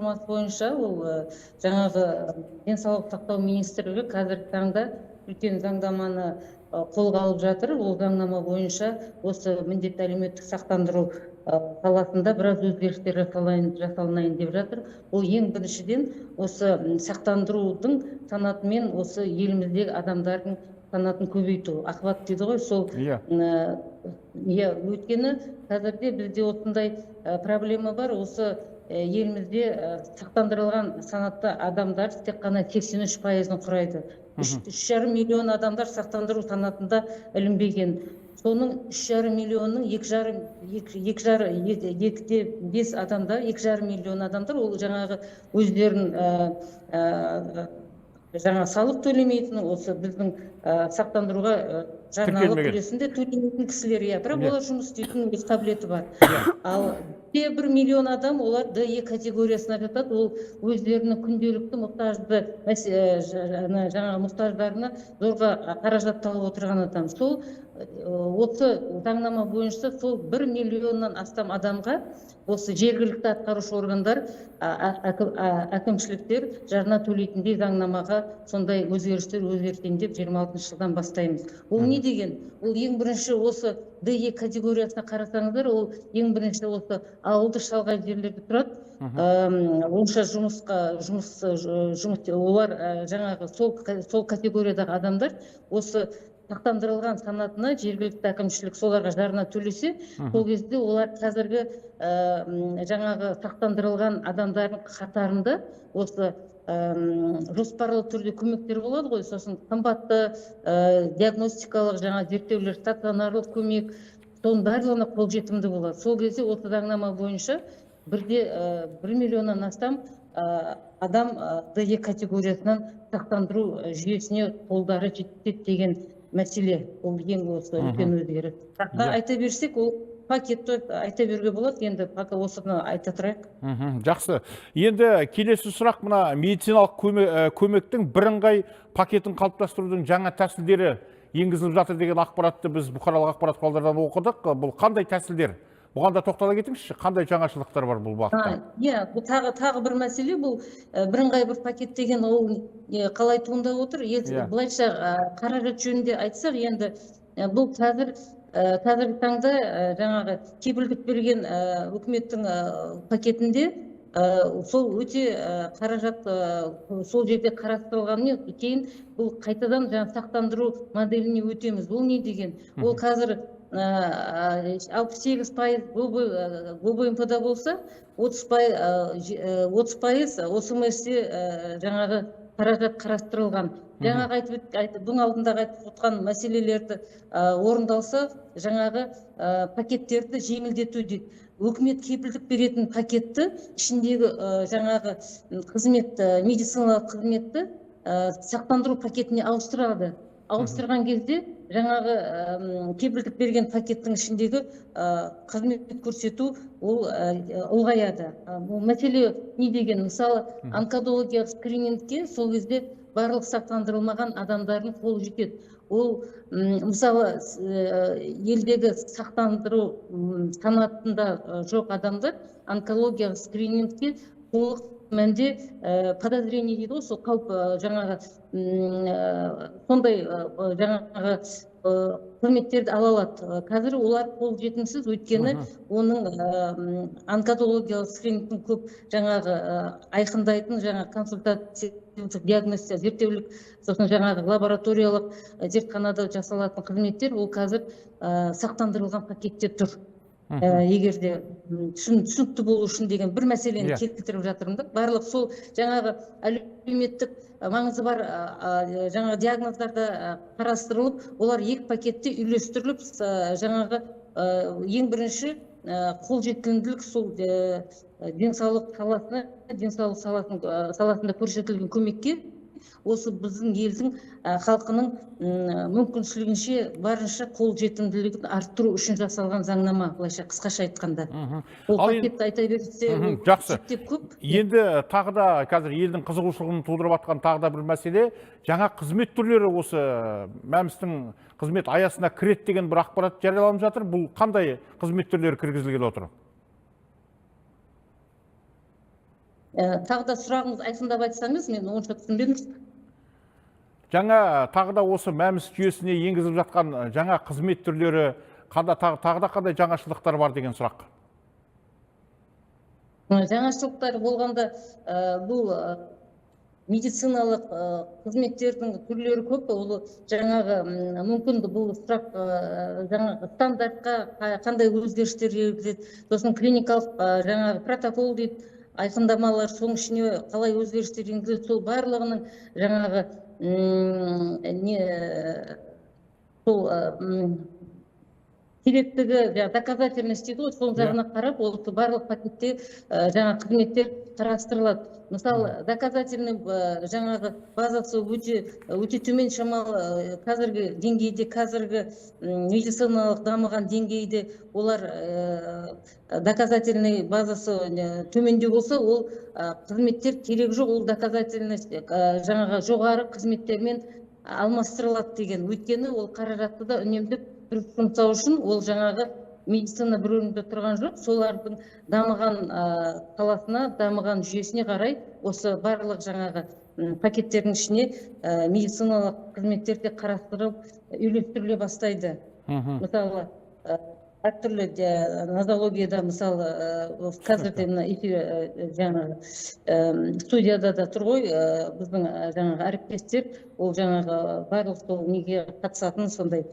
тапсырмасы бойынша ол жаңағы денсаулық сақтау министрлігі қазіргі таңда үлкен заңнаманы қолға алып жатыр. Ол заңнама бойынша осы міндетті әлеуметтік сақтандыру саласында біраз өзгерістер жасалынайын деп жатыр. Ол ең біріншіден осы сақтандырудың санатымен осы еліміздегі адамдардың санатын көбейту, охват дейді ғой, сол. Иә, өйткені қазірде бізде осындай проблема бар. Осы елімізде сақтандырылған санатты адамдар тек қана 83%-ын құрайды. 3,5 миллион адамдар сақтандыру санатында ілінбеген. Соның 3,5 миллионның екі жарым, екі, екі жарым, екі, екі де бес адамдар, 2,5 миллион адамдар ол жаңағы өздерін жаңа салық төлемейтін, осы біздің сақтандыруға жарналық Тіркелмеген. үлесін де төлемейтін кісілер, иә, бірақ олар жұмыс істейтін өз қабілеті бар. Ал 1 миллион адам, олар Д Е категориясына жатады. Ол өздерінің күнделікті мұқтажды ана жаңағы мұқтаждарына зорға қаражат тауып отырған адам. Сол осы заңнама бойынша сол 1 миллионнан астам адамға осы жергілікті атқарушы органдар, әкімшіліктер жарна төлейтіндей заңнамаға сондай өзгерістер өзгертейін деп 26-жылдан бастаймыз. Ол не деген? Ол ең бірінші осы Д Е категориясына қарасаңыздар, ол ең бірінші осы ауылды шалғай жерлерде тұрады. Онша жұмысқа, жұмыс, жұмыс, олар, жаңағы сол категориядағы адамдар осы сақтандырылған санатына жергілікті әкімшілік соларға жарна төлесе, сол кезде олар қазіргі, жаңағы сақтандырылған адамдардың қатарында осы, жоспарлы түрде көмектер болады ғой, сосын қымбатты, диагностикалық жаңа зерттеулер, стационарлық көмек, соның барлығына қолжетімді болады. Сол кезде осы заңнама бойынша бірде, 1 миллионнан астам, адам, Д Е категориясынан сақтандыру жүйесіне қолдары жетеді деген мәселе. Ол ең осы үлкен өзгеріс. Айта берсек, ол пакетті айта беруге болады, енді пока осыны айта тұрайық. Жақсы. Енді келесі сұрақ, мына медициналық көмектің бірыңғай пакетін қалыптастырудың жаңа тәсілдері енгізіліп жатыр деген ақпаратты біз бұқаралық ақпарат құралдарынан оқыдық. Бұл қандай тәсілдер? Бұған да тоқтала кетіңізші, қандай жаңашылдықтар бар бұл бағытта? Иә, бұл тағы бір мәселе, бұл, бірыңғай бір пакет деген ол, қалай туындап отыр? Енді былайша, қаражат жөнінде айтсақ, енді, бұл қазіргі таңда, жаңағы кепілдік берген, үкіметтің, пакетінде, сол өте, қаражат, сол жерде қарастырылғаннан кейін бұл қайтадан жаңа сақтандыру моделіне өтеміз. Бұл не деген? Ол қазір, 68% ГОБМП-да болса, 30% ОСМС-те, жаңағы қаражат қарастырылған. Жаңағы айтып өт-, айтып, бұның алдындағы айтып отқан мәселелерді, орындалса, жаңағы, пакеттерді жеңілдету дейді. Үкімет кепілдік беретін пакетті ішіндегі, жаңағы, қызмет, медициналық қызметті, сақтандыру пакетіне ауыстырады. Ауыстырған кезде жаңағы, кепілдік берген пакеттің ішіндегі, қызмет көрсету ол, ұлғаяды. Бұл мәселе не деген? Мысалы, онкологиялық скринингке сол кезде барлық сақтандырылмаған адамдардың қолы жетеді. Ол, мысалы, елдегі сақтандыру, санатында, жоқ адамдар онкологиялық скринингке толық мәнде, подозрение дейді ғой, сол қауіп, жаңағы, сондай, жаңағы, қызметтерді ала алады. Қазір олар қол жетімсіз, өйткені оның, онкологиялық скринингтің көп жаңағы, айқындайтын жаңа консультативтік диагностика, зерттеулік, сосын жаңағы лабораториялық, зертханада жасалатын қызметтер ол қазір, сақтандырылған пакетте тұр. Егер де, түсінікті болу үшін деген бір мәселені келтіріп жатырмын да. Барлық сол жаңағы әлеуметтік маңызы бар, жаңағы диагноздарда, қарастырылып, олар екі пакетте үйлестіріліп, жаңағы, ең бірінші, қолжетімділік сол, денсаулық саласына, денсаулық саласында көрсетілген көмекке осы біздің елдің, халқының, мүмкіншілігінше барынша қолжетімділігін арттыру үшін жасалған заңнама, былайша қысқаша айтқанда. Ол Ал енді пакетті айта берсе, ол Жақсы. шектеп көп. Енді тағы да қазір елдің қызығушылығын тудырып жатқан тағы да бір мәселе, жаңа қызмет түрлері осы МӘМС-тің қызмет аясына кіреді деген бір ақпарат жарияланып жатыр. Бұл қандай қызмет түрлері кіргізілгелі отыр? Тағы да сұрағыңыз айқындап айтсаңыз, мен онша түсінбедім. Жаңа тағы да осы МӘМС жүйесіне енгізіліп жатқан жаңа қызмет түрлері қанда, тағы да қандай жаңашылдықтар бар деген сұрақ. Жаңашылдықтар болғанда, бұл медициналық қызметтердің түрлері көп. Ол жаңағы, мүмкін бұл сұрақ жаңағы стандартқа қандай өзгерістер енгізеді, сосын клиникалық жаңағы протокол дейді, айқындамалар, соның ішіне қалай өзгерістер енгізеді, сол барлығының жаңағы не, сол керектігі, жаңағы доказательность дейді ғой, сол жағына қарап, осы барлық пакетте жаңа қызметтер қарастырылады. Мысалы, доказательный жаңағы базасы өте өте төмен шамалы, қазіргі деңгейде, қазіргі медициналық дамыған деңгейде олар доказательный базасы төмендеу болса, ол қызметтер керек жоқ, ол доказательность жаңағы жоғары қызметтермен алмастырылады деген. Өйткені ол қаражатты да үнемдеп, дұрыс жұмсау үшін. Ол жаңағы медицина бір орында тұрған жоқ, солардың дамыған саласына, дамыған жүйесіне қарай осы барлық жаңағы пакеттердің ішіне медициналық қызметтер де қарастырылып, үйлестіріле бастайды. Мысалы, әртүрлі нозологияда, мысалы, қазір де мына эфир, жаңағы студияда да тұр ғой біздің жаңағы әріптестер, ол жаңағы барлық сол неге қатысатын, сондай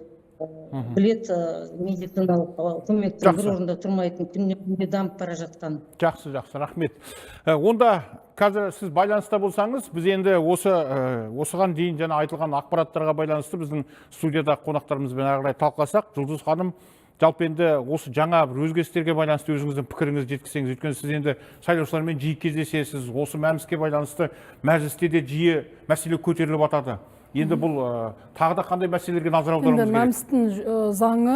білет, медициналық көмектің бір орында тұрмайтын, күннен күнге дамып бара жатқан. Жақсы, жақсы, рахмет. Онда қазір сіз байланыста болсаңыз, біз енді осы осыған дейін жаңа айтылған ақпараттарға байланысты біздің студиядағы қонақтарымызбен ары қарай талқыласақ. Жұлдыз ханым, жалпы енді осы жаңа бір өзгерістерге байланысты өзіңіздің пікіріңізді жеткізсеңіз, өйткені сіз енді сайлаушылармен жиі кездесесіз, осы МӘМСке байланысты мәжілісте де жиі мәселе көтеріліп жатады. Енді бұл тағы да қандай мәселелерге назар Енді аударуымыз керек? МӘМСтің заңы,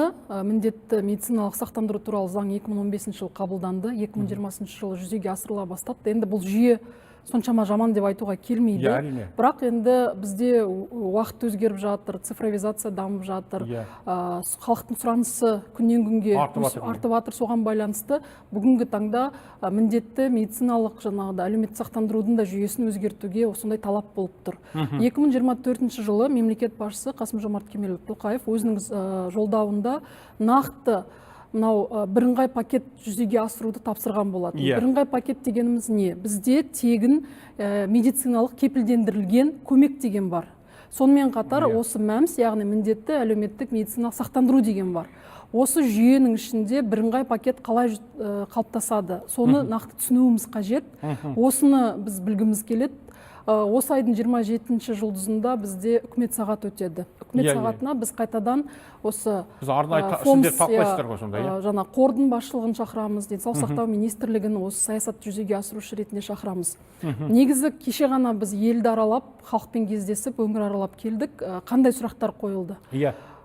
міндетті медициналық сақтандыру туралы заң 2015 жылы қабылданды, 2020 жылы жүзеге асырыла бастады. Енді бұл жүйе соншама жаман деп айтуға келмейді. Иә, әрине. Бірақ енді бізде уақыт өзгеріп жатыр, цифровизация дамып жатыр, халықтың сұранысы күннен күнге Артып жатыр. артып жатыр. Соған байланысты бүгінгі таңда міндетті медициналық, жаңағыдай әлеуметтік сақтандырудың да жүйесін өзгертуге осындай талап болып тұр. 2024 жылы мемлекет басшысы Қасым Жомарт Кемелұлы Тоқаев өзінің жолдауында нақты мынау бірыңғай пакет жүзеге асыруды тапсырған болатын. Бірыңғай пакет дегеніміз не? Бізде тегін медициналық кепілдендірілген көмек деген бар. Сонымен қатар осы МӘМС, яғни міндетті әлеуметтік медициналық сақтандыру деген бар. Осы жүйенің ішінде бірыңғай пакет қалай қалыптасады, соны нақты түсінуіміз қажет. Осыны біз білгіміз келеді. Осы айдың 27 жұлдызында бізде үкімет сағаты өтеді. Үкімет Иә, иә. сағатына біз қайтадан осы Біз арнайы ФОМС, сіздер талқылайсыздар ғой сонда, иә? Жаңа қордың басшылығын шақырамыз, денсаулық сақтау министрлігін осы саясатты жүзеге асырушы ретінде шақырамыз. Негізі кеше ғана біз елді аралап, халықпен кездесіп, өңір аралап келдік. Қандай сұрақтар қойылды?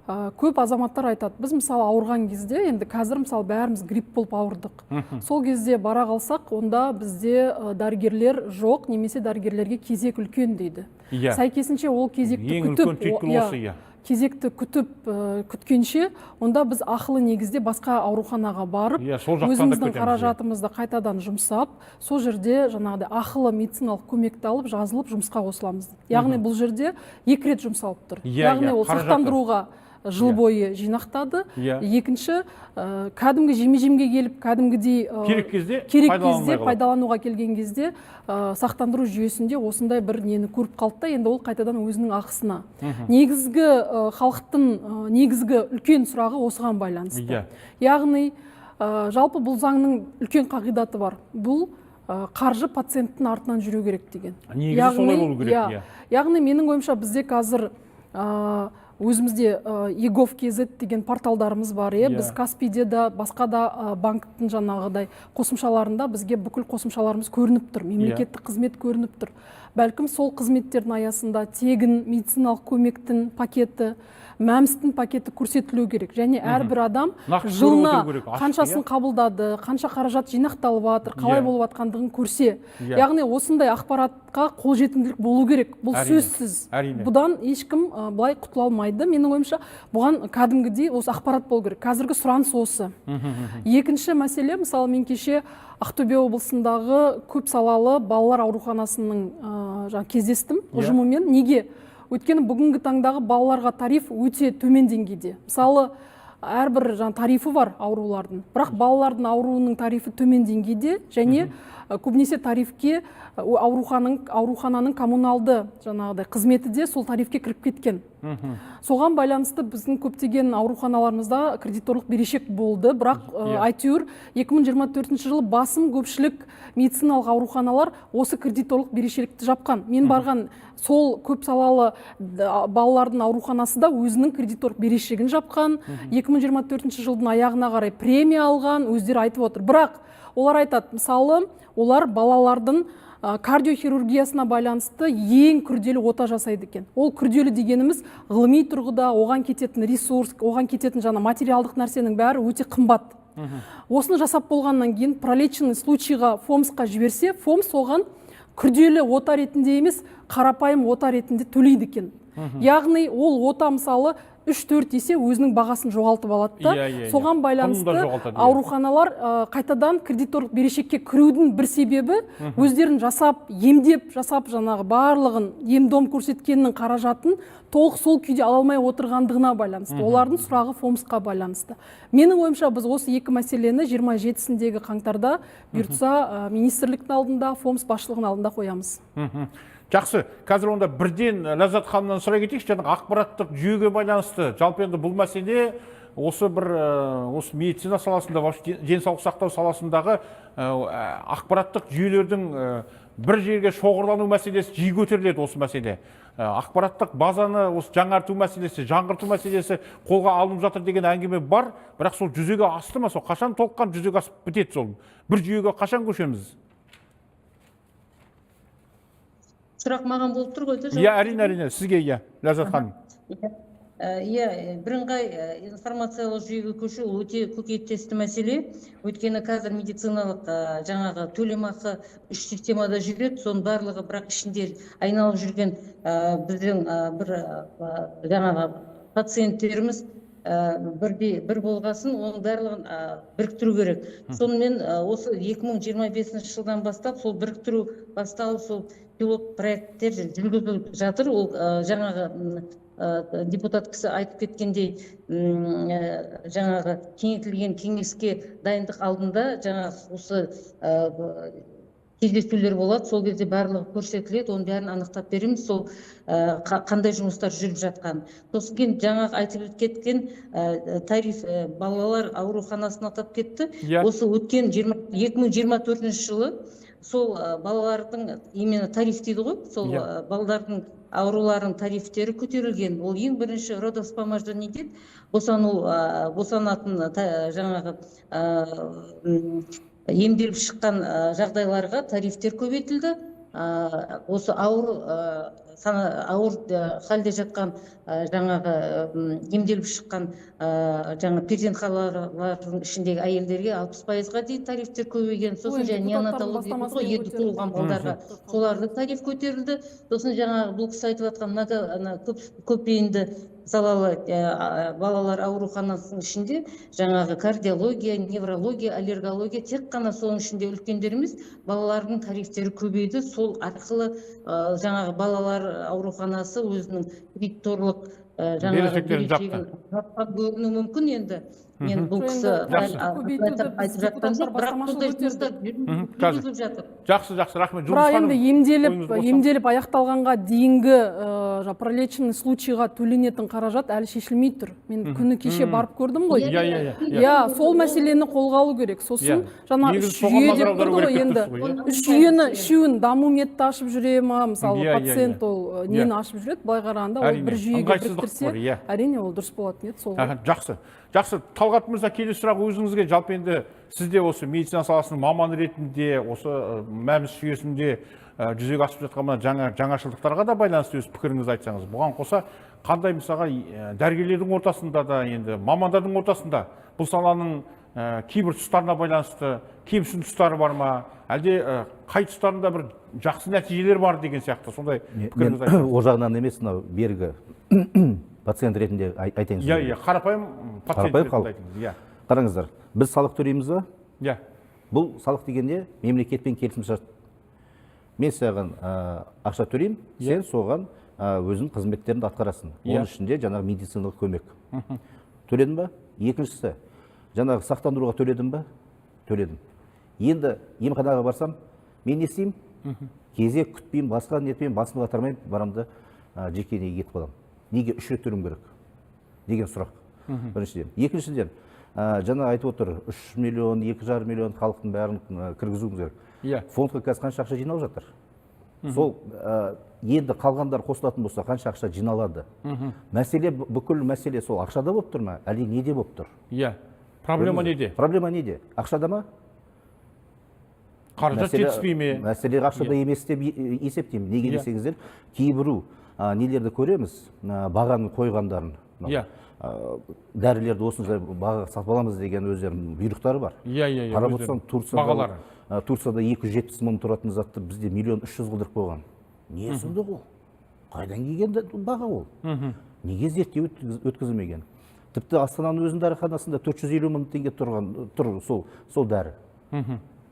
Көп азаматтар айтады, біз, мысалы, ауырған кезде, енді қазір, мысалы, бәріміз грипп болып ауырдық. Сол кезде бара қалсақ, онда бізде дәрігерлер жоқ немесе дәрігерлерге кезек үлкен дейді. Сәйкесінше, ол кезекті Ең күтіп, үлкен түйткіл иә, осы, иә. кезекті күтіп, күткенше, онда біз ақылы негізде басқа ауруханаға барып, Иә, сол жақтан да өзіміздің көтереміз, иә. қаражатымызды қайтадан жұмсап, сол жерде жаңағыдай ақылы медициналық көмекті алып, жазылып, жұмысқа қосыламыз дейді. Яғни бұл жерде екі рет жұмсалып тұр. Яғни ол қаражаты. сақтандыруға жыл бойы жинақтады. Екінші, кәдімгі жеме жемге келіп, кәдімгідей Керек кезде керек пайдаланылмай кезде қалады. пайдалануға келген кезде сақтандыру жүйесінде осындай бір нені көріп қалды да, енді ол қайтадан өзінің ақысына. Негізгі халықтың негізгі үлкен сұрағы осыған байланысты. Яғни жалпы бұл заңның үлкен қағидаты бар. Бұл қаржы пациенттің артынан жүру керек деген. Негізі солай болу керек, иә. Яғни менің ойымша, бізде қазір өзімізде eGov kz деген порталдарымыз бар, иә. Біз Каспийде да, басқа да банктің жаңағыдай қосымшаларында бізге бүкіл қосымшаларымыз көрініп тұр, мемлекеттік қызмет көрініп тұр. Бәлкім, сол қызметтердің аясында тегін медициналық көмектің пакеті, МӘМС-тің пакеті көрсетілу керек. Және әрбір адам Нақты көріп жылына отыру керек, ашық, қаншасын иә. қабылдады, қанша қаражат жинақталып жатыр, қалай болып жатқандығын көрсе. Яғни осындай ақпаратқа қолжетімділік болу керек. Бұл сөзсіз. Бұдан ешкім былай құтыла алмайды. Менің ойымша, бұған кәдімгідей осы ақпарат болу керек. Қазіргі сұраныс осы. Екінші мәселе, мысалы, мен кеше Ақтөбе облысындағы көп салалы балалар ауруханасының жаңа кездестім ұжымымен. Неге? Өйткені бүгінгі таңдағы балаларға тариф өте төмен деңгейде. Мысалы, әрбір жаңа тарифі бар аурулардың, бірақ балалардың ауруының тарифі төмен деңгейде және көбінесе тарифке аурухананың коммуналды жаңағыдай қызметі де сол тарифке кіріп кеткен. Соған байланысты біздің көптеген ауруханаларымызда кредиторлық берешек болды, бірақ әйтеуір 2024 жылы басым көпшілік медициналық ауруханалар осы кредиторлық берешекті жапқан. Мен барған сол көп салалы балалардың ауруханасы да өзінің кредиторлық берешегін жапқан. 2024 жылдың аяғына қарай премия алған, өздері айтып отыр. Бірақ олар айтады, мысалы, олар балалардың кардиохирургиясына байланысты ең күрделі ота жасайды екен. Ол күрделі дегеніміз ғылыми тұрғыда оған кететін ресурс, оған кететін жаңа материалдық нәрсенің бәрі өте қымбат. Осыны жасап болғаннан кейін пролеченный случайға ФОМС-қа жіберсе, ФОМС оған күрделі ота ретінде емес, қарапайым ота ретінде төлейді екен. Яғни ол ота, мысалы, 3-4 есе өзінің бағасын жоғалтып алады да. Иә, иә, иә. Соған Құнын да байланысты жоғалтады, иә. ауруханалар қайтадан кредиторлық берешекке кірудің бір себебі өздерін жасап, емдеп, жасап жаңағы барлығын ем-дом көрсеткеннің қаражатын толық сол күйде ала алмай отырғандығына байланысты. Олардың сұрағы ФОМС-қа байланысты. Менің ойымша, біз осы екі мәселені 27-сіндегі қаңтарда бұйыртса министрліктің алдында, ФОМС басшылығының алдында қоямыз. Жақсы, қазір онда бірден Ләззат ханымнан сұрай кетейікші, жаңағы ақпараттық жүйеге байланысты. Жалпы енді бұл мәселе осы бір осы медицина саласында, вообще денсаулық сақтау саласындағы ақпараттық жүйелердің бір жерге шоғырлану мәселесі жиі көтеріледі осы мәселе. Ақпараттық базаны осы жаңарту мәселесі, жаңғырту мәселесі қолға алынып жатыр деген әңгіме бар, бірақ сол жүзеге асты ма, сол қашан толыққан жүзеге асып бітеді сол? Бір жүйеге қашан көшеміз? Сұрақ маған болып тұр ғой, да? Иә, әрине, әрине, сізге, иә, Ләззат ханым. Иә, бірыңғай информациялық жүйеге көшу ол өте көкейтесті мәселе. Өйткені қазір медициналық жаңағы төлемақы үш системада жүреді, соның барлығы бірақ ішінде айналып жүрген біздің бір жаңағы пациенттеріміз бірдей бір болғасын, оның барлығын біріктіру керек. Сонымен осы 2025 жылдан бастап сол біріктіру басталып, сол пилот проекттер жүргізіліп жатыр. Ол жаңағы депутат кісі айтып кеткендей, жаңағы кеңейтілген кеңеске дайындық алдында жаңағы осы кездесулер болады, сол кезде барлығы көрсетіледі, оның бәрін анықтап береміз, сол қандай жұмыстар жүріп жатқан. Сосын кейін жаңағы айтып кеткен тариф балалар ауруханасын атап кетті. Осы өткен 2024 жылы сол балалардың именно тариф дейді ғой, сол балалардың ауруларының тарифтері көтерілген. Ол ең бірінші родовспомождение дейді, босану, босанатын жаңағы емделіп шыққан жағдайларға тарифтер көбейтілді. Осы ауыр, ауыр халде жатқан жаңағы емделіп шыққан жаңа перзентханалардың ішіндегі әйелдерге 60%-ға дейін тарифтер көбейген. Сосын Ой, жаңа депутаттардың неонатология дейді ғой, бастамасымен ерте туылған көтерілді. Балдарға солардың тариф көтерілді. Сосын жаңағы бұл кісі айтып жатқан много ана көп көпбейінді салалы балалар ауруханасының ішінде жаңағы кардиология, неврология, аллергология, тек қана соның ішінде үлкендер емес, балалардың тарифтері көбейді. Сол арқылы жаңағы балалар ауруханасы өзінің кредиторлық жаңағы берешектерін жапты. Берешегін жапқан көрінуі мүмкін енді. Мен бұл Жоқ, кісі енді Жақсы. Көбейтуді айтып біз жатқан депутаттар жоқ, бірақ бастамашыл сондай көтерді. жұмыстар Қазір. жүргізіліп жатыр. Жақсы, жақсы, рахмет. Бірақ Жұлдыз ханым, енді емделіп, ойыңызды қоссам. емделіп аяқталғанға дейінгі жаңа пролеченный случайға төленетін қаражат әлі шешілмей тұр. Мен күні кеше барып көрдім ғой. Иә, иә, иә, иә. Иә, сол мәселені қолға алу керек. Сосын Иә. жаңа Негізі үш соған жүйе назар деп аудару тұрды ғой керек деп енді. тұрсыз ғой, иә? Үш жүйені, үшеуін даму метті ашып жүре ма, мысалы, Иә, иә, пациент иә. ол нені ашып жүреді, былай қарағанда ол Әрине, бір жүйеге ыңғайсыздық біріктірсе, бар, иә. әрине, ол дұрыс болатын еді сол ғой. Аха, жақсы, жақсы. Талғат мырза, келесі сұрақ өзіңізге. Жалпы енді сіз де осы медицина саласының маманы ретінде осы МӘМС жүйесінде жүзеге асып жатқан мына жаңа жаңашылдықтарға да байланысты өз пікіріңізді айтсаңыз. Бұған қоса Қандай мысалға дәрігерлердің ортасында да, енді мамандардың ортасында бұл саланың кейбір тұстарына байланысты кемшін тұстары бар ма, әлде қай тұстарында бір жақсы нәтижелер бар деген сияқты сондай пікіріңізді айтыңыз. Ол жағынан емес, мынау бергі пациент ретінде айтайын. Иә, иә, қарапайым пациент Қарапайым ретінде халық. айтыңыз. Иә. Қараңыздар, біз салық төлейміз ба? Иә. Бұл салық дегенде мемлекетпен келісімшарт. Мен саған ақша төлеймін, сен соған өзің қызметтеріңді атқарасың. Оның ішінде жаңағы медициналық көмек. Төледің ба? Екіншісі, жаңағы сақтандыруға төледің ба? Төледім. Енді емханаға барсам, мен не істеймін? Кезек күтпеймін, басқа нетпеймін, басымды қатырмаймын, барамын да жеке неге кетіп қаламын. Неге 3 рет төлеуім керек деген сұрақ. Біріншіден. Екіншіден, жаңа айтып отыр, 3 миллион, 2,5 миллион халықтың бәрін кіргізуіміз керек. Фондқа қазір қанша ақша жиналып жатыр? Сол енді қалғандар қосылатын болса, қанша ақша жиналады? Мәселе, бүкіл мәселе сол ақшада болып тұр ма, әлде неде болып тұр? Иә. Проблема неде? Проблема неде? Ақшада ма? Қаражат жетіспей ме? Мәселе ақшада емес деп есептеймін. Неге десеңіздер, кейбіреу нелерді көреміз, бағаны қойғандарын. Дәрілерді осынша бағаға сатып аламыз деген өздерінің бұйрықтары бар. Иә, иә, иә. Қарап отырсаң, бағалары. Турцияда 270 мың тұратын затты бізде 1 300 000 қылдырып қойған. Не сұмдық ол? Қайдан келген баға ол? Неге зерттеу өткізілмеген? Тіпті Астананың өзінің дәріханасында 450 мың теңге тұрған тұр сол дәрі.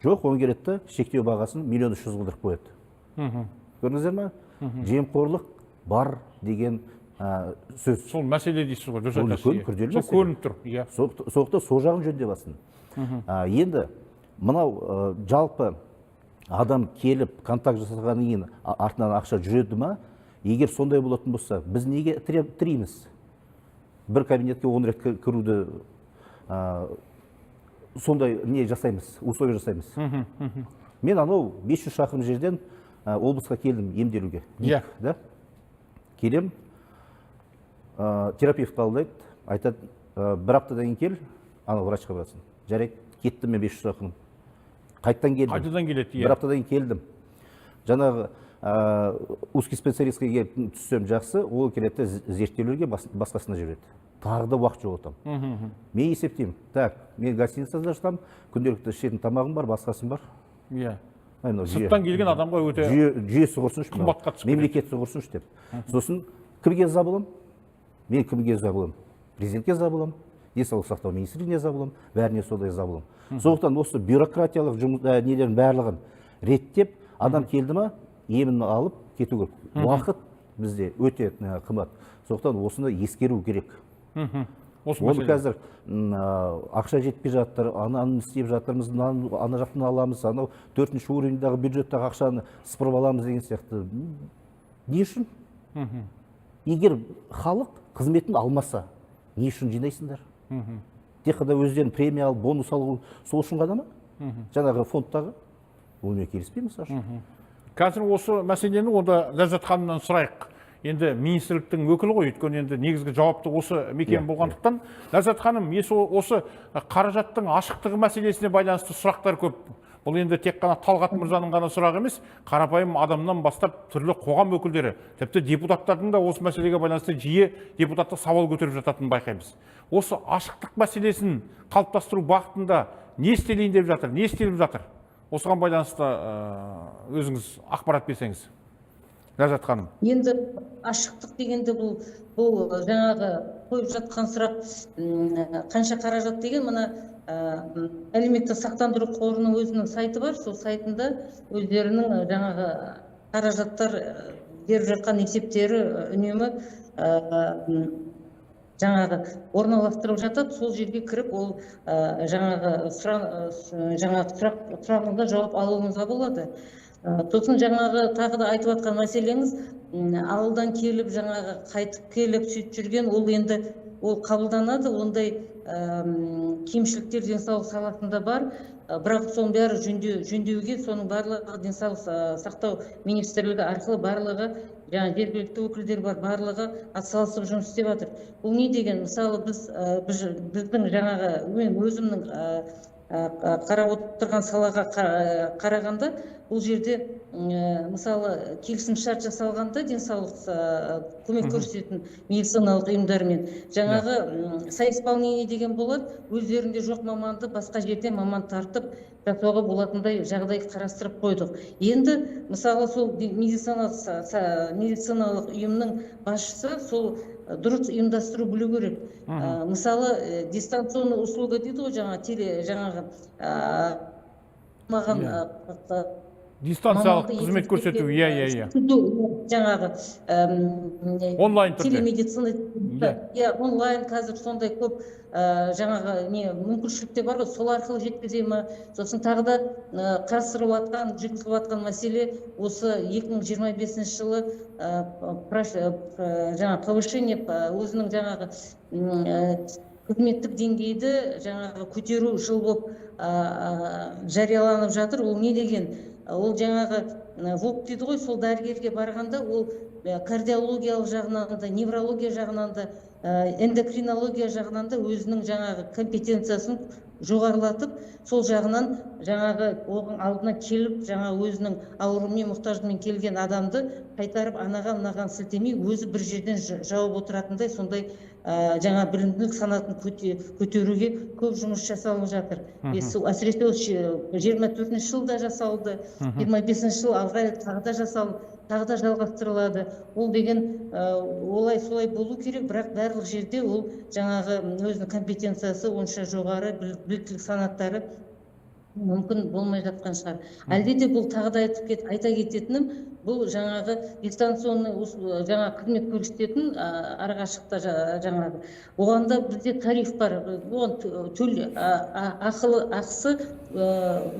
Жоқ, оны келеді де шектеу бағасын 1 300 000 қылдырып қояды. Көрдіңіздер ме? Жемқорлық бар деген сөз. Сол мәселе дейсіз ғой, дұрыс Ол айтасыз. үлкен, күрделі Сол мәселе. көрініп тұр, иә. Сондықтан сол жағын жөндеп алсын. Енді мынау жалпы адам келіп контакт жасағаннан кейін артынан ақша жүреді ма? Егер сондай болатын болса, біз неге тірейміз? Бір кабинетке 10 рет кіруді сондай не жасаймыз, условия жасаймыз. Мен анау 500 шақырым жерден облысқа келдім емделуге. Да? Келем, терапевт қабылдайды, айтады, бір аптадан кейін кел, анау врачқа барасың. Жарайды, кеттім мен 500 шақырым. Қайтадан келдім. Қайтадан келеді, иә. Бір аптадан кейін келдім. Жаңағы узкий специалистке келіп түссем жақсы, ол келеді де зерттеулерге басқасына жібереді. Тағы да уақыт жоғалтамын. Мен есептеймін. Так, мен гостиницада жатамын, күнделікті ішетін тамағым бар, басқасым бар. Ай, мынау жүйе. Сырттан келген адамға өте Жүйесі құрсыншы мынау. қымбатқа түсіп кетеді. Мемлекеті құрсыншы деп. Сосын кімге ыза боламын? Мен кімге ыза боламын? Президентке ыза боламын, денсаулық сақтау министрлігіне ыза боламын, бәріне сондай ыза боламын. Сондықтан осы бюрократиялық жұмыс нелердің барлығын реттеп, адам келді ма, емін алып кету керек. Уақыт бізде өте қымбат. Сондықтан осыны ескеру керек. Осы Оны мәселе. қазір ақша жетпей жатыр, ананы істеп жатырмыз, мынаны ана жақтан аламыз, анау төртінші уровеньдағы бюджеттағы ақшаны сыпырып аламыз деген сияқты. Не үшін? Егер халық қызметін алмаса, не үшін жинайсыңдар? Тек қана өздерін премия алып, бонус алу сол үшін ғана ма? Жаңағы фондтағы? Онымен келіспеймін, мысалы үшін. Қазір осы мәселені онда Ләззат ханымнан сұрайық. Енді министрліктің өкілі ғой, өйткені енді негізгі жауапты осы мекеме болғандықтан. Ләззат ханым, осы қаражаттың ашықтығы мәселесіне байланысты сұрақтар көп. Бұл енді тек қана Талғат мырзаның ғана сұрағы емес, қарапайым адамнан бастап түрлі қоғам өкілдері, тіпті депутаттардың да осы мәселеге байланысты жиі депутаттық сауал көтеріп жататынын байқаймыз. Осы ашықтық мәселесін қалыптастыру бағытында не істелейін деп жатыр, не істеліп жатыр? Осыған байланысты өзіңіз ақпарат берсеңіз. Ләззат ханым. Енді ашықтық дегенде бұл жаңағы қойып жатқан сұрақ, қанша қаражат деген, мына әлеуметтік сақтандыру қорының өзінің сайты бар, сол сайтында өздерінің жаңағы қаражаттар беріп жатқан есептері үнемі жаңағы орналастырып жатады. Сол жерге кіріп ол жаңағы жаңағы сұрағыңызға жауап алуыңызға болады. Сосын жаңағы тағы да айтып жатқан мәселеңіз, ауылдан келіп жаңағы қайтып келіп сөйтіп жүрген, ол енді ол қабылданады, ондай кемшіліктер денсаулық саласында бар. Бірақ соның бәрі жөндеуге, соның барлығы денсаулық сақтау министрлігі арқылы барлығы жаңа жергілікті өкілдер бар, барлығы атсалысып жұмыс істеп жатыр. Бұл не деген? Мысалы, біздің жаңағы мен өзімнің Қарап отырған салаға қарағанда, бұл жерде, мысалы, келісімшарт жасалғанда денсаулық көмек көрсететін медициналық ұйымдармен жаңағы соисполнение деген болады. Өздерінде жоқ маманды басқа жерден маман тартып жасауға болатындай жағдай қарастырып қойдық. Енді, мысалы, сол медициналық ұйымның басшысы сол дұрыс ұйымдастыру білу керек. Мысалы, дистанционный услуга дейді ғой, жаңа теле, жаңағы маған Дистанциялық маманды қызмет көрсету, иә иә иә жаңағы Онлайн түрде. Телемедицина, иә, онлайн. Қазір сондай көп жаңағы не мүмкіншіліктер бар ғой, сол арқылы жеткізе ма. Сосын тағы да қарастырылып жатқан, жүргізіліп жатқан мәселе осы 2025 жылы жаңа повышение, өзінің жаңағы қызметтік деңгейді жаңағы көтеру жыл болып жарияланып жатыр. Ол не деген? Ол жаңағы ВОП дейді ғой, сол дәрігерге барғанда ол кардиологиялық жағынан да, неврология жағынан да, эндокринология жағынан да өзінің жаңағы компетенциясын жоғарылатып, сол жағынан жаңағы оған алдына келіп, жаңа өзінің ауруымен, мұқтаждығымен келген адамды қайтарып, анаған мынаған сілтемей, өзі бір жерден жауып отыратындай сондай жаңа білімділік санатын көтеруге көп жұмыс жасалып жатыр. Сол әсіресе осы 24-ші жылда жасалды, 25-ші жыл алға тағы да жасалып, тағы да жалғастырылады. Ол деген олай солай болу керек, бірақ барлық жерде ол жаңағы өзінің компетенциясы онша жоғары, біліктілік санаттары мүмкін болмай жатқан шығар. Әлде де бұл тағы да айтып айта кететінім, бұл жаңағы дистанционный жаңа қызмет көрсететін арақашықта жаңағы оған да бізде тариф бар, оған төл ақылы ақысы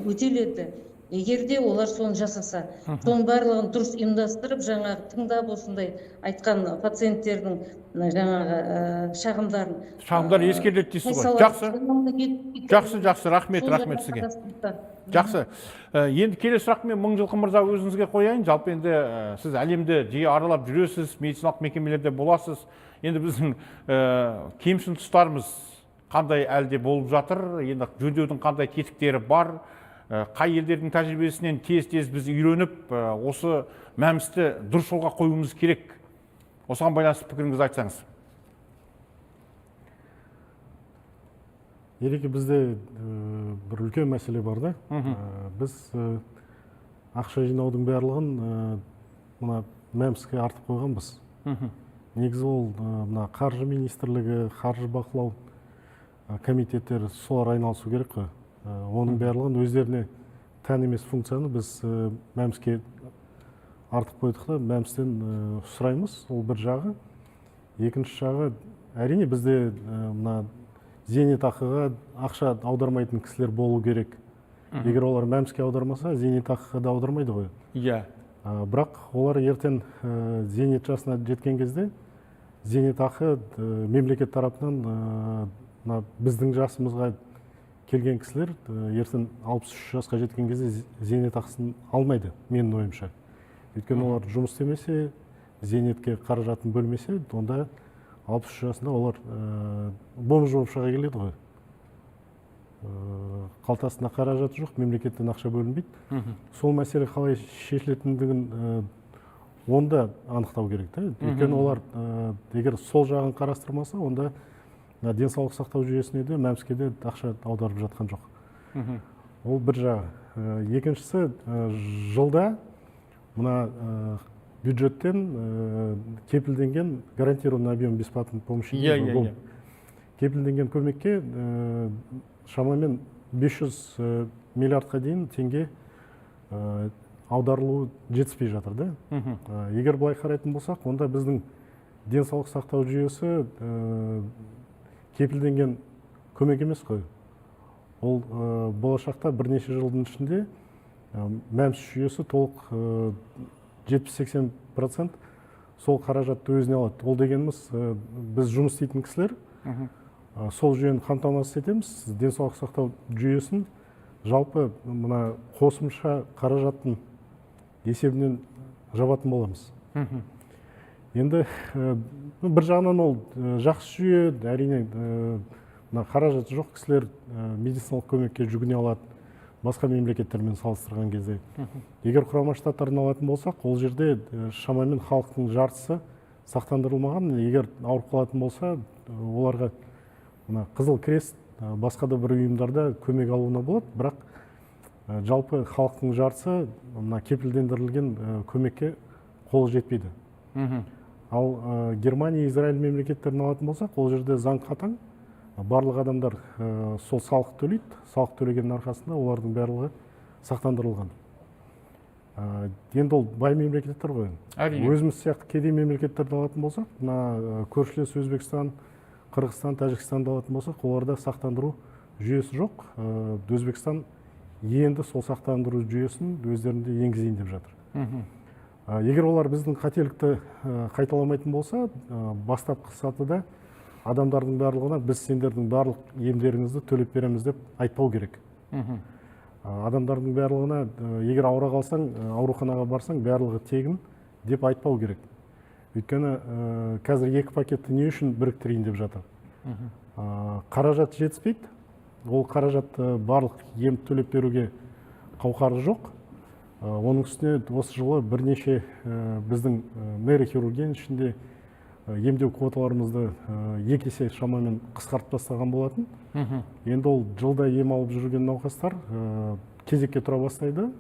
өтеледі, егер де олар соны жасаса, соның барлығын дұрыс ұйымдастырып, жаңағы тыңдап, осындай айтқан пациенттердің жаңағы шағымдарын. Шағымдар ескеріледі дейсіз қай ғой. салада Жақсы. Жақсы, жақсы, рахмет. Сол Рахмет жағын сізге. қарастырса. Жақсы. Енді келесі сұрақ мен Мыңжылқы мырза, өзіңізге қояйын. Жалпы енді сіз әлемді жиі аралап жүресіз, медициналық мекемелерде боласыз. Енді біздің кемшін тұстарымыз қандай әлде болып жатыр, енді жөндеудің қандай тетіктері бар, қай елдердің тәжірибесінен тез-тез біз үйреніп, осы МӘМСті дұрыс жолға қоюымыз керек? Осыған байланысты пікіріңізді айтсаңыз. Ереке, бізде бір үлкен мәселе бар да. Біз ақша жинаудың барлығын мына МӘМСке артып қойғанбыз. Негізі ол мына қаржы министрлігі, қаржы бақылау комитеттері, солар айналысу керек қой. Оның барлығын, өздеріне тән емес функцияны біз МӘМСке артып қойдық та, МӘМСтен сұраймыз. Ол бір жағы. Екінші жағы, әрине, бізде мына зейнетақыға ақша аудармайтын кісілер болу керек. Егер олар МӘМСке аудармаса, зейнетақыға да аудармайды ғой. Бірақ олар ертең зейнет жасына жеткен кезде зейнетақы мемлекет тарапынан, мына біздің жасымызға келген кісілер ертең 63 жасқа жеткен кезде зейнетақысын алмайды, менің ойымша. Өйткені олар жұмыс істемесе, зейнетке қаражатын бөлмесе, онда 63 жасында олар бомж болып шыға келеді ғой. Қалтасында қаражаты жоқ, мемлекеттен ақша бөлінбейді. Сол мәселе қалай шешілетіндігін оны да анықтау керек та. Өйткені олар егер сол жағын қарастырмаса, онда мына денсаулық сақтау жүйесіне де, МӘМСке де ақша аударып жатқан жоқ. Ол бір жағы. Екіншісі, жылда мына бюджеттен кепілденген, гарантированный объем бесплатной помощи дейді ғой, кепілденген көмекке шамамен 500 миллиардқа дейін теңге аударылуы жетіспей жатыр да. Егер былай қарайтын болсақ, онда біздің денсаулық сақтау жүйесі кепілденген көмек емес қой. Ол болашақта бірнеше жылдың ішінде МӘМС жүйесі толық 70-80% сол қаражатты өзіне алады. Ол дегеніміз, біз жұмыс істейтін кісілер сол жүйені қамтамасыз етеміз. Денсаулық сақтау жүйесін жалпы мына қосымша қаражаттың есебінен жабатын боламыз. Енді бір жағынан ол жақсы жүйе, әрине, Мына қаражаты жоқ кісілер медициналық көмекке жүгіне алады басқа мемлекеттермен салыстырған кезде. Егер Құрама Штаттарын алатын болсақ, ол жерде шамамен халықтың жартысы сақтандырылмаған. Егер ауырып қалатын болса, оларға мына Қызыл Крест, басқа да бір ұйымдарда көмек алуына болады, бірақ жалпы халықтың жартысы мына кепілдендірілген көмекке қолы жетпейді. Ал Германия, Израиль мемлекеттерін алатын болсақ, ол жерде заң қатаң, барлық адамдар сол салық төлейді, салық төлегеннің арқасында олардың барлығы сақтандырылған. Енді ол бай мемлекеттер ғой. Әрине. Өзіміз сияқты кедей мемлекеттерді алатын болсақ, мына көршілес Өзбекстан, Қырғызстан, Тәжікстанды алатын болсақ, оларда сақтандыру жүйесі жоқ. Өзбекстан енді сол сақтандыру жүйесін өздерінде енгізейін деп жатыр. Егер олар біздің қателікті қайталамайтын болса, бастапқы сатыда адамдардың барлығына біз сендердің барлық емдеріңізді төлеп береміз деп айтпау керек. Адамдардың барлығына егер ауыра қалсаң, ауруханаға барсаң, барлығы тегін деп айтпау керек. Өйткені қазір екі пакетті не үшін біріктірейін деп жатыр? Қаражат жетіспейді. Ол қаражат барлық ем төлеп беруге қауқары жоқ. Оның үстіне осы жылы бірнеше біздің нейрохирургияның ішінде емдеу квоталарымызды 2 есе шамамен қысқартып тастаған болатын. Енді ол жылда ем алып жүрген науқастар кезекке тұра бастайды.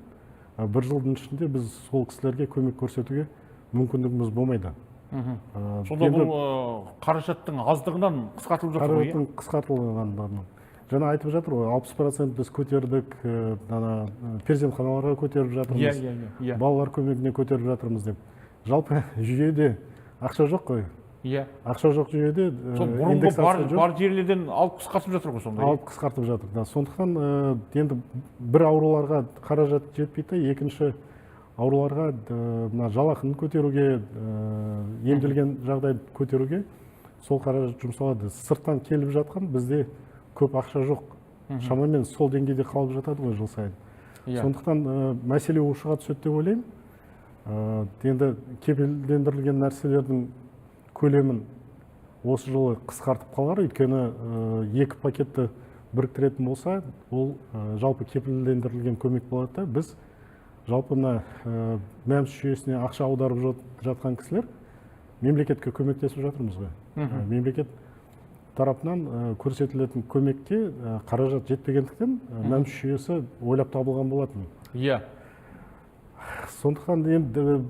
Бір жылдың ішінде біз сол кісілерге көмек көрсетуге мүмкіндігіміз болмайды. Сонда бұл қаражаттың аздығынан қысқартылып жатыр ғой? Қаражаттың қысқартылғанынан. Жаңа айтып жатыр ғой, 60% біз көтердік, ана перзентханаларға көтеріп жатырмыз, балалар көмегіне көтеріп жатырмыз деп. Жалпы жүйеде ақша жоқ қой. Ақша жоқ жүйеде сол бұрынғы бар жерлерден алып қысқартып жатыр ғой сонда. Алып қысқартып жатыр, да. Сондықтан енді бір ауруларға қаражат жетпейді, екінші ауруларға мына жалақыны көтеруге, емделген жағдайды көтеруге сол қаражат жұмсалады. Сырттан келіп жатқан бізде көп ақша жоқ. Шамамен сол деңгейде қалып жатады ғой жыл сайын. Сондықтан мәселе ушыға түседі деп ойлаймын. Енді кепілдендірілген нәрселердің көлемін осы жылы қысқартып қалар, өйткені екі пакетті біріктіретін болса, ол жалпы кепілдендірілген көмек болады да. Біз жалпы мына МӘМС жүйесіне ақша аударып жатқан кісілер мемлекетке көмектесіп жатырмыз ғой. Мемлекет тарапынан көрсетілетін көмекке қаражат жетпегендіктен МӘМС жүйесі ойлап табылған болатын. Сондықтан енді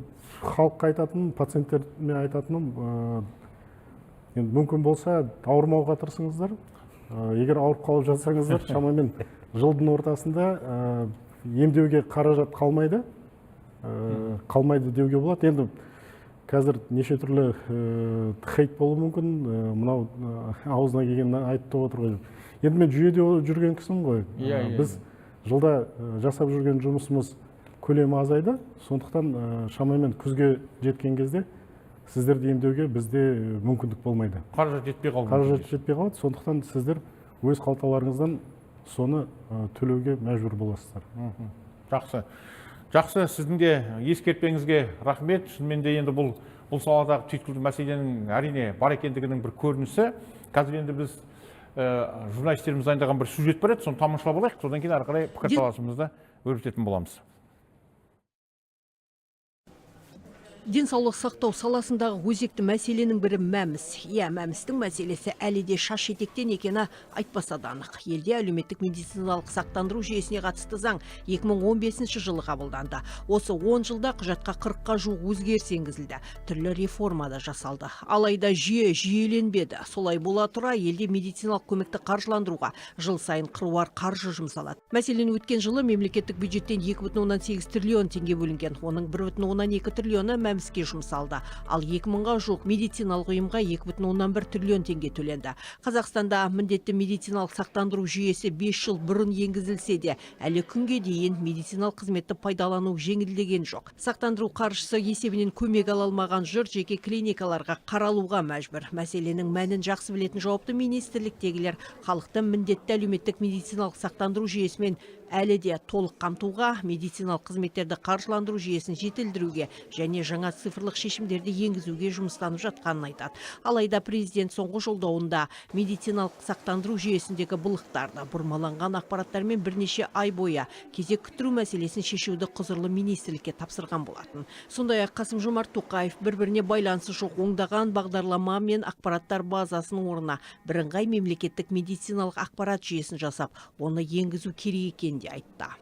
халыққа айтатыным, пациенттеріме айтатыным, енді мүмкін болса ауырмауға тырысыңыздар. Егер ауырып қалып жатсаңыздар, шамамен жылдың ортасында емдеуге қаражат қалмайды. Қалмайды деуге болады. Енді қазір неше түрлі хейт болуы мүмкін, мынау аузына келгенін айтып отыр ғой. Енді мен жүйеде жүрген кісімін ғой. Біз жылда жасап жүрген жұмысымыз көлемі азайды, сондықтан шамамен күзге жеткен кезде сіздерді емдеуге бізде мүмкіндік болмайды. Қаражат жетпей қалуы мүмкін. Қаражат жетпей қалады, сондықтан сіздер өз қалталарыңыздан соны төлеуге мәжбүр боласыздар. Жақсы. Жақсы, сіздің де ескертпеңізге рахмет. Шынымен де енді бұл саладағы түйткілді мәселенің әрине бар екендігінің бір көрінісі. Қазір енді біз журналистеріміз дайындаған бір сюжет бар еді, соны тамашалап алайық. Содан кейін ары қарай пікірталасымызды өрбітетін боламыз. Денсаулық сақтау саласындағы өзекті мәселенің бірі МӘМС. Иә, МӘМСтің мәселесі әлі де шаш етектен екені айтпаса да анық. Елде әлеуметтік медициналық сақтандыру жүйесіне қатысты заң 2015 жылы қабылданды. Осы 10 жылда құжатқа 40-қа жуық өзгеріс енгізілді. Түрлі реформа да жасалды. Алайда жүйе жүйеленбеді. Солай бола тұра елде медициналық көмекті қаржыландыруға жыл сайын қыруар қаржы жұмсалады. Мәселен, өткен жылы мемлекеттік бюджеттен 2,8 триллион теңге бөлінген. Оның 1,2 триллионы МӘМСке жұмсалды. Ал 2000-ға жуық медициналық ұйымға 2,1 триллион теңге төленді. Қазақстанда міндетті медициналық сақтандыру жүйесі 5 жыл бұрын енгізілсе де, әлі күнге дейін медициналық қызметті пайдалану жеңілдеген жоқ. Сақтандыру қаржысы есебінен көмек ала алмаған жұрт жеке клиникаларға қаралуға мәжбүр. Мәселенің мәнін жақсы білетін жауапты министрліктегілер халықты міндетті әлеуметтік медициналық сақтандыру жүйесімен әлі де толық қамтуға, медициналық қызметтерді қаржыландыру жүйесін жетілдіруге және жаңа цифрлық шешімдерді енгізуге жұмыстанып жатқанын айтады. Алайда президент соңғы жолдауында медициналық сақтандыру жүйесіндегі былықтарды, бұрмаланған ақпараттармен бірнеше ай бойы кезек күттіру мәселесін шешуді құзырлы министрлікке тапсырған болатын. Сондай-ақ Қасым-Жомарт Тоқаев бір-біріне байланысы жоқ ондаған бағдарлама мен ақпараттар базасының орнына бірыңғай мемлекеттік медициналық ақпарат жүйесін жасап, оны енгізу керек екенін де айтты.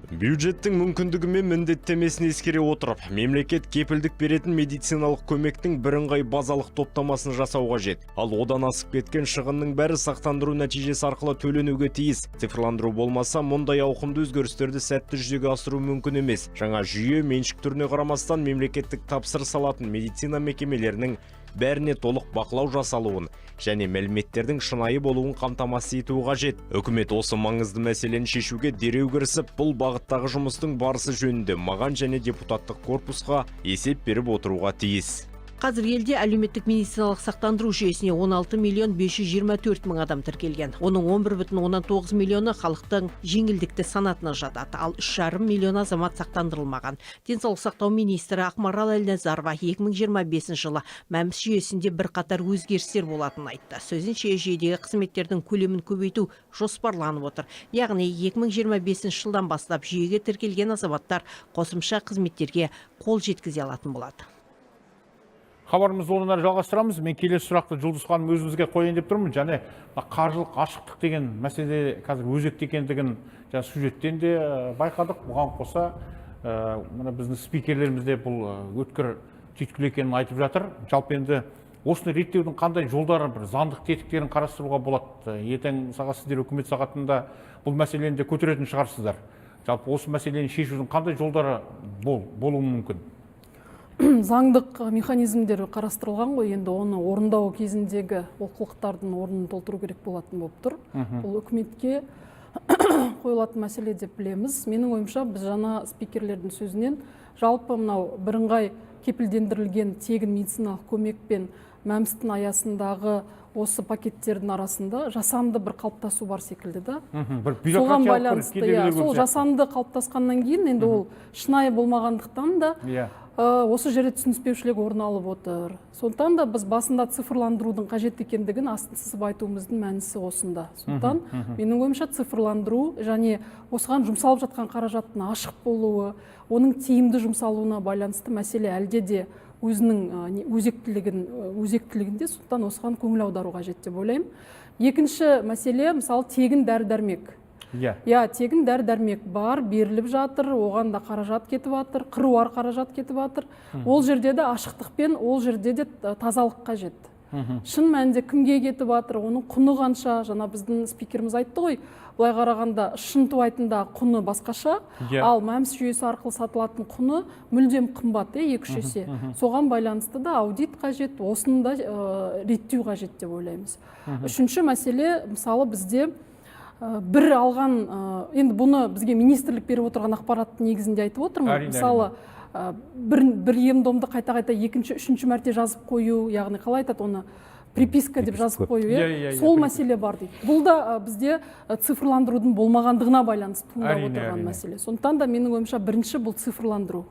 Бюджеттің мүмкіндігі мен міндеттемесін ескере отырып, мемлекет кепілдік беретін медициналық көмектің бірыңғай базалық топтамасын жасау қажет. Ал одан асып кеткен шығынның бәрі сақтандыру нәтижесі арқылы төленуге тиіс. Цифрландыру болмаса, мұндай ауқымды өзгерістерді сәтті жүзеге асыру мүмкін емес. Жаңа жүйе меншік түріне қарамастан мемлекеттік тапсырыс алатын медицина мекемелерінің бәріне толық бақылау жасалуын және мәліметтердің шынайы болуын қамтамасыз етуі қажет. Үкімет осы маңызды мәселені шешуге дереу кірісіп, бұл бағыттағы жұмыстың барысы жөнінде маған және депутаттық корпусқа есеп беріп отыруға тиіс. Қазір елде әлеуметтік медициналық сақтандыру жүйесіне 16 миллион 524 мың адам тіркелген. Оның 11,9 миллионы халықтың жеңілдікті санатына жатады, ал 3,5 миллион азамат сақтандырылмаған. Денсаулық сақтау министрі Ақмарал Әлназарова 2025 жылы МӘМС жүйесінде бірқатар өзгерістер болатынын айтты. Сөзінше, жүйедегі қызметтердің көлемін көбейту жоспарланып отыр. Яғни 2025 жылдан бастап жүйеге тіркелген азаматтар қосымша қызметтерге қол жеткізе алатын болады. Хабарымызды одан әрі жалғастырамыз. Мен келесі сұрақты Жұлдыз ханым, өзіңізге қояйын деп тұрмын. Және мына қаржылық ашықтық деген мәселе қазір өзекті екендігін жаңа сюжеттен де байқадық. Бұған қоса мына біздің спикерлеріміз де бұл өткір түйткіл екенін айтып жатыр. Жалпы енді осыны реттеудің қандай жолдары, бір заңдық тетіктерін қарастыруға болады? Ертең мысалға сіздер үкімет сағатында бұл мәселені де көтеретін шығарсыздар. Жалпы осы мәселені шешудің қандай жолдары болуы мүмкін? Заңдық механизмдер қарастырылған ғой, енді оны орындау кезіндегі олқылықтардың орнын толтыру керек болатын болып тұр. Бұл үкіметке қойылатын мәселе деп білеміз. Менің ойымша, біз жаңа спикерлердің сөзінен жалпы мынау бірыңғай кепілдендірілген тегін медициналық көмек пен МӘМСтің аясындағы осы пакеттердің арасында жасанды бір қалыптасу бар секілді да. Бір Соған бюрократиялық бір байланысты, кедергілер иә, көп сол сияқты. жасанды қалыптасқаннан кейін енді ол шынайы болмағандықтан да осы жерде түсініспеушілік орын алып отыр. Сондықтан да біз басында цифрландырудың қажет екендігін астын сызып айтуымыздың мәнісі осында. Сондықтан менің ойымша, цифрландыру және осыған жұмсалып жатқан қаражаттың ашық болуы, оның тиімді жұмсалуына байланысты мәселе әлде де өзінің өзектілігінде, сондықтан осыған көңіл аудару қажет деп ойлаймын. Екінші мәселе, мысалы, тегін дәрі дәрмек. Иә, тегін дәрі дәрмек бар, беріліп жатыр, оған да қаражат кетіп жатыр, қыруар қаражат кетіп жатыр. Ол жерде де ашықтық пен ол жерде де тазалық қажет. Шын мәнінде кімге кетіп жатыр, оның құны қанша? Жаңа біздің спикеріміз айтты ғой, былай қарағанда шынтуайтында құны басқаша, ал МӘМС жүйесі арқылы сатылатын құны мүлдем қымбат, иә, 2-3 есе. Соған байланысты да аудит қажет, осыны да реттеу қажет деп ойлаймыз. Үшінші мәселе, мысалы, бізде бір алған, енді бұны бізге министрлік беріп отырған ақпараттың негізінде айтып отырмын. Мысалы, бір ем домды қайта-қайта екінші, үшінші мәрте жазып қою, яғни қалай айтады оны, приписка деп Приписка жазып көп. қою, иә? Иә, иә, Сол приписка. мәселе бар дейді. Бұл да бізде цифрландырудың болмағандығына байланысты туындап отырған мәселе. Сондықтан да менің ойымша, бірінші бұл цифрландыру.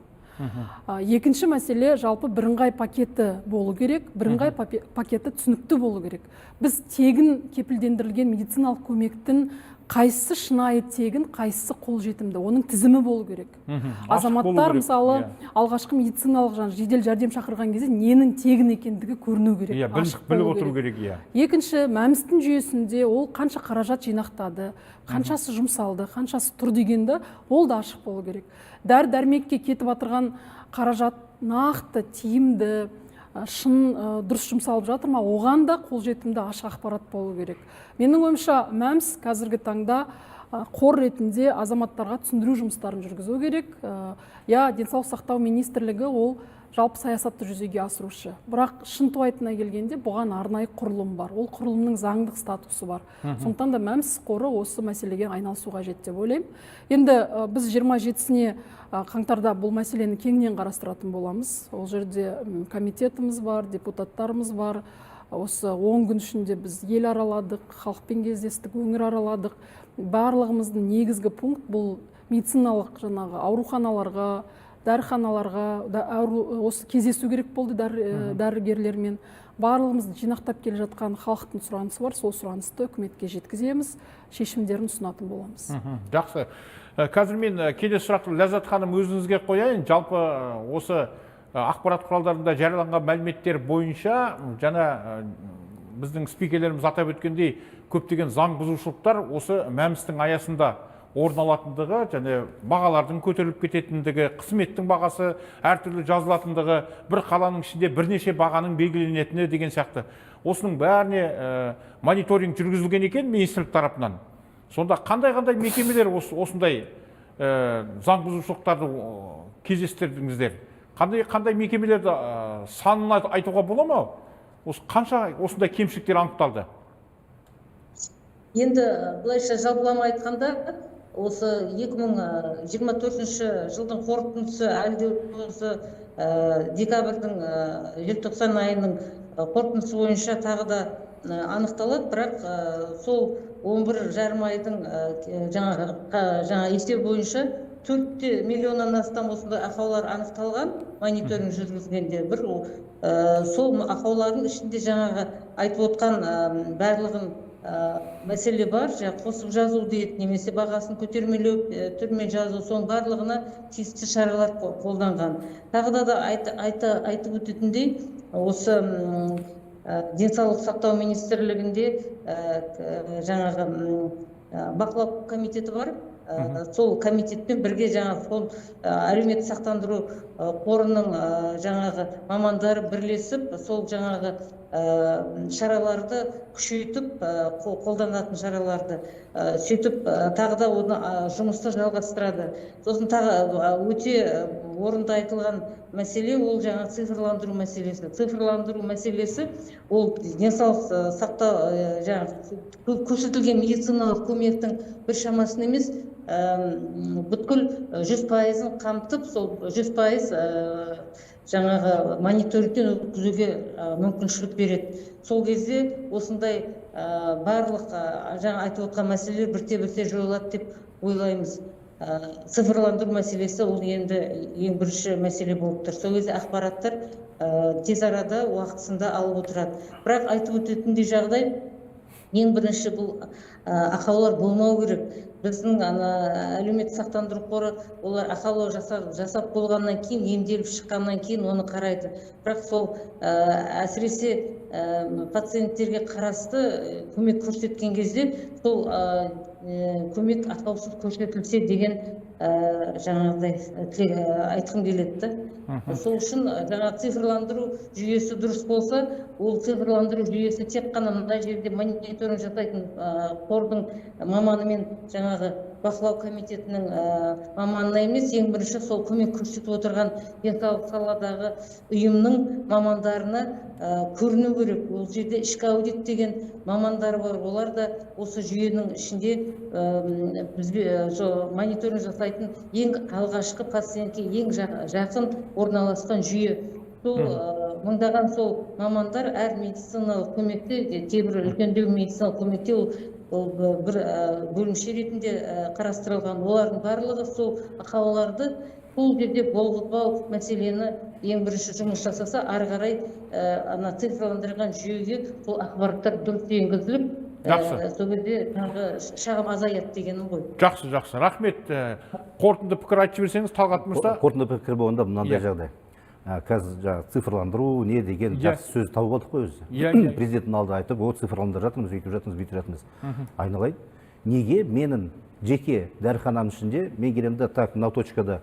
Екінші мәселе, жалпы бірыңғай пакеті болу керек, бірыңғай пакеті түсінікті болу керек. Біз тегін кепілдендірілген медициналық көмектің қайсысы шынайы тегін, қайсысы қолжетімді, оның тізімі болу керек. Ашық болу Азаматтар, керек, мысалы, иә. алғашқы медициналық жаңа жедел жәрдем шақырған кезде ненің тегін екендігі көріну керек, Иә, ашық біліп болу отыру керек. керек, иә. Екінші, МӘМСтің жүйесінде ол қанша қаражат жинақтады, қаншасы жұмсалды, қаншасы тұр дегенді, ол да ашық болу керек. Дәрі дәрмекке кетіп жатырған қаражат нақты, тиімді, шын, дұрыс жұмсалып жатыр ма, оған да қолжетімді ашық ақпарат болу керек. Менің ойымша, МӘМС қазіргі таңда қор ретінде азаматтарға түсіндіру жұмыстарын жүргізу керек. Иә, денсаулық сақтау министрлігі ол жалпы саясатты жүзеге асырушы. Бірақ шынтуайтына келгенде бұған арнайы құрылым бар. Ол құрылымның заңдық статусы бар. Сондықтан да МӘМС қоры осы мәселеге айналысу қажет деп ойлаймын. Енді біз 27-сіне қаңтарда бұл мәселені кеңінен қарастыратын боламыз. Ол жерде комитетіміз бар, депутаттарымыз бар. Осы 10 күн ішінде біз ел араладық, халықпен кездестік, өңір араладық. Барлығымыздың негізгі пункт бұл медициналық жаңағы ауруханаларға, дәріханаларға осы кездесу керек болды дәрігерлермен. Барлығымызды жинақтап келе жатқан халықтың сұранысы бар, сол сұранысты үкіметке жеткіземіз, шешімдерін ұсынатын боламыз. Жақсы. Қазір мен келесі сұрақты, Ләззат ханым, өзіңізге қояйын. Жалпы осы ақпарат құралдарында жарияланған мәліметтер бойынша, жаңа біздің спикерлеріміз атап өткендей, көптеген заң бұзушылықтар осы МӘМСтің аясында орын алатындығы және бағалардың көтеріліп кететіндігі, қызметтің бағасы әртүрлі жазылатындығы, бір қаланың ішінде бірнеше бағаның белгіленетіні деген сияқты. Осының бәріне мониторинг жүргізілген екен министрлік тарапынан. Сонда қандай-қандай мекемелер осындай заң бұзушылықтарды кездестірдіңіздер? Қандай мекемелерді, санын айтуға бола ма? Осы қанша осындай кемшіліктер анықталды? Енді былайша жалпылама айтқанда, осы 2024 жылдың қорытындысы әлі де осы декабрьдің, желтоқсан айының қорытындысы бойынша тағы да анықталады. Бірақ сол 11,5 айдың жаңа есеп бойынша 4 миллионнан астам осындай ақаулар анықталған мониторинг жүргізгенде. Бір сол ақаулардың ішінде жаңағы айтып отқан барлығын мәселе бар, жаңағы қосып жазу дейді немесе бағасын көтермелеу түрмен жазу, соның барлығына тиісті шаралар қолданған. Тағы да айтып өтетіндей, осы Денсаулық сақтау министрлігінде жаңағы бақылау комитеті бар. Сол комитетпен бірге жаңағы фонд, әлеуметтік сақтандыру қорының жаңағы мамандары бірлесіп, сол жаңағы шараларды күшейтіп, қолданатын шараларды, сөйтіп тағы да оны жұмысты жалғастырады. Сосын тағы өте орынды айтылған мәселе, ол жаңа цифрландыру мәселесі. Цифрландыру мәселесі ол денсаулық сақтау, жаңағы көрсетілген медициналық көмектің бір шамасын емес, бүткіл 100%-ын қамтып, сол 100% жаңағы мониторингтен өткізуге мүмкіншілік береді. Сол кезде осындай барлық жаңа айтып отқан мәселелер бірте бірте жойылады деп ойлаймыз. Цифрландыру мәселесі ол енді ең бірінші мәселе болып тұр. Сол кезде ақпараттар тез арада уақытысында алып отырады. Бірақ айтып өтетіндей жағдай, ең бірінші бұл ақаулар болмау керек. Біздің ана әлеуметтік сақтандыру қоры олар ақаулар жасап болғаннан кейін, емделіп шыққаннан кейін оны қарайды. Бірақ сол әсіресе пациенттерге қарасты көмек көрсеткен кезде сол көмек ақаусыз көрсетілсе деген жаңағыдай тілек айтқым келеді да. Сол үшін жаңа цифрландыру жүйесі дұрыс болса, ол цифрландыру жүйесі тек қана мына жерде мониторинг жасайтын қордың маманы мен жаңағы бақылау комитетінің маманына емес, ең бірінші сол көмек көрсетіп отырған денсаулық саладағы ұйымның мамандарына көріну керек. Ол жерде ішкі аудит деген мамандар бар, олар да осы жүйенің ішінде бізбе мониторинг жасайтын ең алғашқы пациентке ең жақын орналасқан жүйе. Сол мыңдаған сол мамандар әр медициналық көмекте, кейбір үлкендеу медициналық көмекте ол бір бөлімше ретінде қарастырылған. Олардың барлығы сол ақауларды сол жерде болғызбау мәселені ең бірінші жұмыс жасаса, ары қарай ана цифрландырылған жүйеге сол ақпараттар дұрыс енгізіліп, сол кезде тағы шағым азаяды дегенім ғой. Жақсы, рахмет. Қорытынды пікір айтып жіберсеңіз, Талғат мырза. Қорытынды пікір болғанда мынандай Иә. жағдай. Қазір жаңағы цифрландыру не деген жақсы сөз тауып алдық қой өзі. Иә, иә. Президенттің алдында айтып, о, цифрландырып жатырмыз, өйтіп жатырмыз, бүйтіп жатырмыз. Айналайын, неге менің жеке дәріханамның ішінде мен келемін да, так, мынау точкада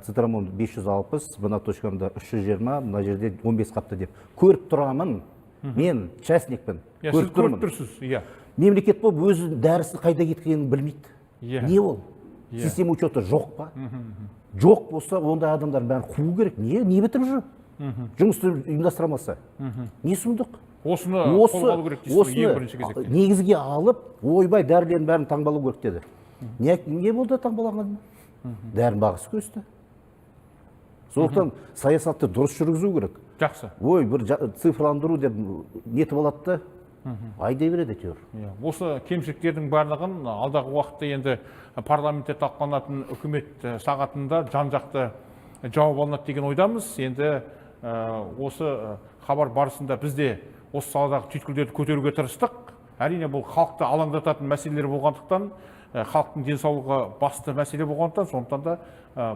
цитрамон 560, мына точкамда 320, мына жерде 15 қапты деп көріп тұрамын. Мен частникпін, Иә, сіз көріп көріп тұрмын. тұрсыз, иә. Мемлекет болып өзінің дәрісі қайда кеткенін білмейді. Не ол? Система учета жоқ па? Жоқ болса, ондай адамдардың бәрін қуу керек. Не бітіріп жүр? Жұмысты ұйымдастыра алмаса. Не сұмдық? Осыны Осы қолға алу керек дейсіз ғой, ең осыны бірінші кезекте. Негізге алып, ойбай, дәрілердің бәрін таңбалау керек деді. Не болды таңбалаған? Дәрінің бағасы өсті. Сондықтан саясатты дұрыс жүргізу керек. Жақсы. Ой, бір цифрландыру деп нетіп алады да, айдай береді әйтеуір. Иә, осы кемшіліктердің барлығын алдағы уақытта енді парламентте талқыланатын үкімет сағатында жан жақты жауап алынады деген ойдамыз. Енді осы хабар барысында біз де осы саладағы түйткілдерді көтеруге тырыстық. Әрине, бұл халықты алаңдататын мәселелер болғандықтан, халықтың денсаулығы басты мәселе болғандықтан, сондықтан да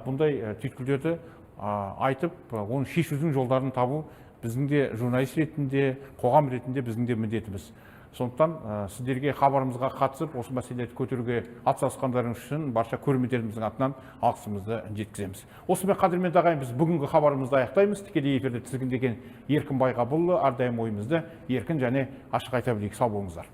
бұндай түйткілдерді айтып, оны шешудің жолдарын табу біздің де журналист ретінде, қоғам ретінде біздің де міндетіміз. Сондықтан сіздерге хабарымызға қатысып, осы мәселелерді көтеруге атсалысқандарыңыз үшін барша көрермендеріміздің атынан алғысымызды жеткіземіз. Осымен, қадірменді ағайын, біз бүгінгі хабарымызды аяқтаймыз. Тікелей эфирде тізгіндеген Еркін Байғабылұлы. Әрдайым ойымызды еркін және ашық айта білейік. Сау болыңыздар.